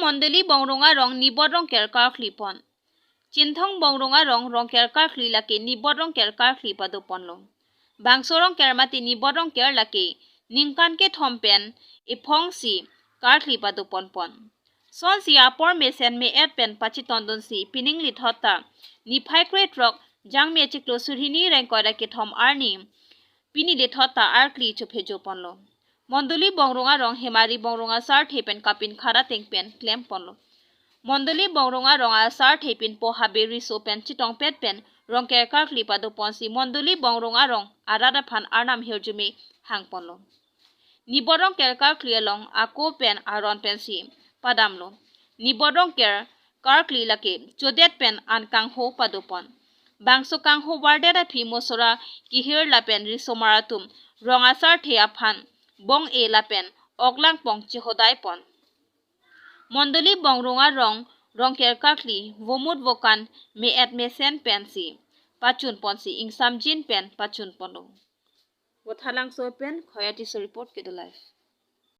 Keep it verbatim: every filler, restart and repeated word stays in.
Mondoli Bongrung arong Nibot Rongker karkli pon. Chinthong Bongrung arong Rongker karkli lake Nibot Rongker karkli pado ponlo. Bangso Rongker mate Nibot Rongker lake ningkan kethom pen ephong si karkli pado pon pon. Sonsi apor mesen me-et pen pachetondunsi pining lithot ta niphai krethrok Jangmi achiklo surhini rengkoira kethom arni pini lithot ta arkli chophejo ponlo. Mondoli Bongrung arong Hemari Bongrung asarthe pen kapinkhat ateng pen klem ponlo. Mondoli Bongrung arong asarthe pinpo Habe Riso pen chetongpet pen Rongker karkli pado ponsi Mondoli Bongrung arong arat aphan arnam hirjume hang ponlo. Nibot Rongker karkli along ako pen aron pensi padamlo. Nibot Rongker karkli lake chodet pen an kangho pado pon. Bangso kangho vardet aphi Mosora, Kihir lapen Risomar atum rong asarthe aphan bong-e lapen oklangpong chehodai pon. Mondoli Bongrung arong Rongker karkli vomut vokan me-et mesen pensi pachun ponsi ingsamjin pen pachun ponlo. Vothatlangso pen Khoya Tisso report, Kedo Live.